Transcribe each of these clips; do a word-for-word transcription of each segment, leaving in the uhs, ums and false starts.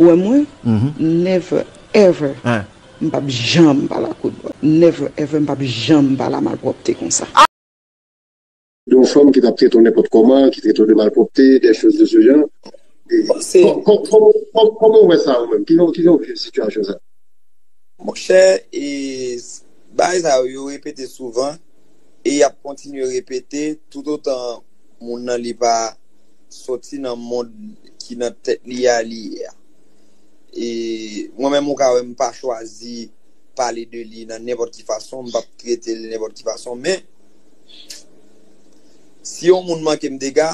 Ou wè mwen, never ever, m p ap janm pale a kout bwa. Never ever, m p ap janm pale a malpwòpte konsa. Yon fanm ki t ap trete w nenpòt kòman, ki trete w de malpwòpte, des choses de ce genre. Kòman w wè sa ou menm? Kijan w viv sitiyasyon sa? Monchè, bagay sa yo, yo repete souvan e y ap kontinye repete toutotan moun nan li pa sòti nan mond ki nan tèt li a li ye a. E mwen menm ou ka wè m pa chwazi pale de li nan nenpòt ki fason, m p ap trete l nenpòt ki fason, men si yon moun manke m dega,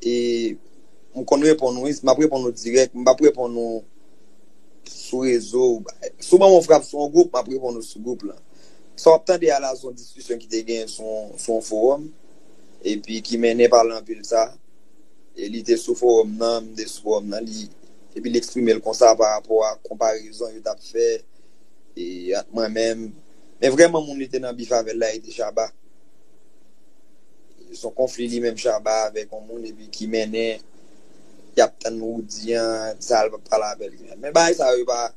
e m konn reponn ou, m ap reponn ou dirèk, m p ap reponn ou sou rezo. Si w ban m yon frap sou yon gwoup, m ap reponn ou sou gwoup lan. Sa w ap tande a la se yon diskisyon ki te genyen sou yon fowòm, epi ki mennen pale anpil sa. E li te sou fowòm nan, m te sou fowòm nan, li, epi l eksprime l konsa pa rapò a konparezon yo t ap fè e ant mwen menm. Men vrèman moun li te nan bif avè l la, e te Shabba. Se yon konfli li menm Shabba avèk yon moun epi ki mennen y ap tann Roody an, sa l p ap pale avè l. Men bagay sa yo pa,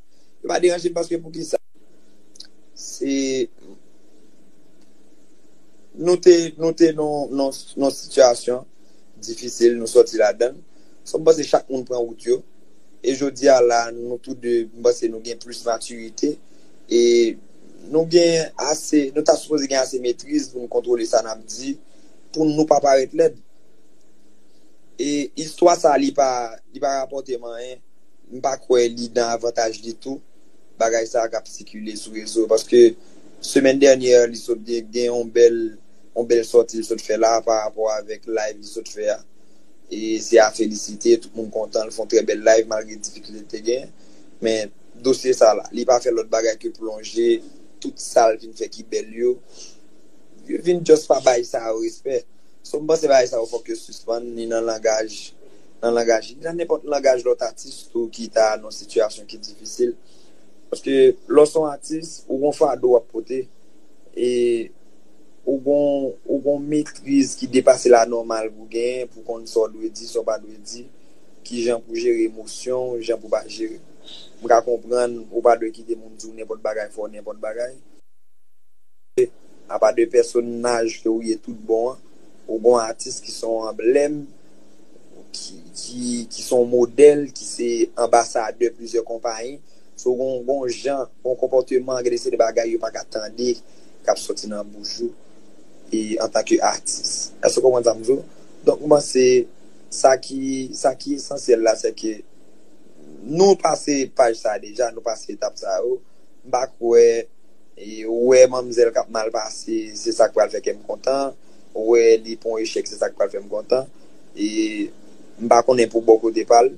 yo pa deranje m paske poukisa? Se nou te, nou te nan yon sitiyasyon difisil, nou sòti ladan l. So m panse chak moun pran wout yo. E jodi a la, nou tou de, m panse nou gen plis matirite. E nou gen ase, nou ta sipoze gen ase metriz pou n kontwole sa n ap di, pou nou pa parèt lèd. E istwa sa, li pa, li pa rapòte m anyen. M pa kwè li nan avantaj ditou bagay sa k ap sikile sou rezo. Paske semèn dènyè, li sot gen, gen yon bèl, yon bèl sòti li sot fè la pa rapò avèk live li sot fè a. E se a felisite, tout moun kontan, l fè yon trè bèl live malgre difikilte l te gen. Men dosye sa la, li pa fè lòt bagay ke plonje tout sa l vin fè ki bèl yo. Yo vin just pa bay sa yo respè. So m panse bagay sa yo fòk yo sispann, ni nan langaj, nan langaj, ni nan nenpòt langaj lòt atis tou ki ta nan yon sitiyasyon ki difisil. Paske lè w se yon atis, ou gon fado w ap pote. E ou gon, ou gon metriz ki depase lanòmal pou genyen, pou konn sa w dwe di, sa w pa dwe di, kijan pou jere emosyon w, jan pou pa jere. M ka konprann ou pa dwe kite moun di w nenpòt bagay, fè w nenpòt bagay. Apa de pèsonaj ke ou ye tout bon an, ou gon atis ki se yon anblèm, ki, ki, ki se yon modèl, ki se anbasadè plizyè konpayi. So gon, gon jan, gon konpòteman, gen de seri de bagay yo pa ka tande k ap sòti nan bouch ou e antanke atis. Èske w konprann sa m di w? Donk m panse sa ki, sa ki esansyèl la, se ke nou pase paj sa deja, nou pase etap sa yo. M pa kwè E ou wè manmzèl k ap mal pase, se sa k pral fè kè m kontan. Ou wè li pran yon echèk, se sa k pral fè m kontan. E m pa konnen pou bò kote pa l.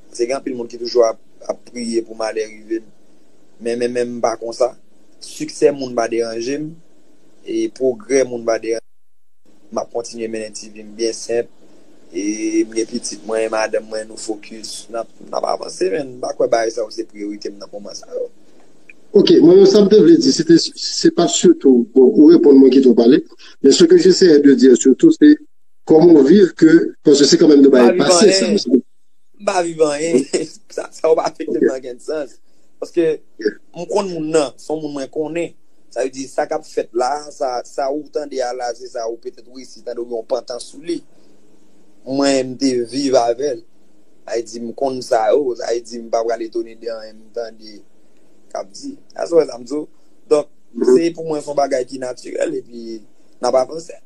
Paske gen anpil moun ki toujou ap, ap priye pou malè rive m. Men, men, men m pa konsa. Siksè moun pa deranje m. E pwogrè moun pa deranje m. M ap kontinye mennen ti vi m byen senp. E m gen pitit mwen, madanm mwen, nou fokis. N ap, n ap avanse, men m pa kwè bagay sa yo se priyorite m nan moman sa yo. Ok, mwen menm sa m te vle di, se te, se pa sitou, bon, ou reponn mwen kite w pale, men ce que j'essayais de dire surtout, se kòman w viv ke, paske se kanmenm de bagay pase sa. M pa viv anyen. Sa, sa yo pa afekte m nan okenn sans. Paske m konn moun nan, se yon moun mwen konnen. Sa vle di, sa k ap fèt la, sa, sa ou tande a la, se sa ou petèt ou resi tande oubyen ou pantan sou li. Mwen, m te viv avè l. Sa vle di, m konn sa yo. Sa vle di, m pa pral etone de anyen m tande k ap di. Èske w wè sa m di w? Donk, se pou mwen, se yon bagay ki natirèl epi n ap avanse.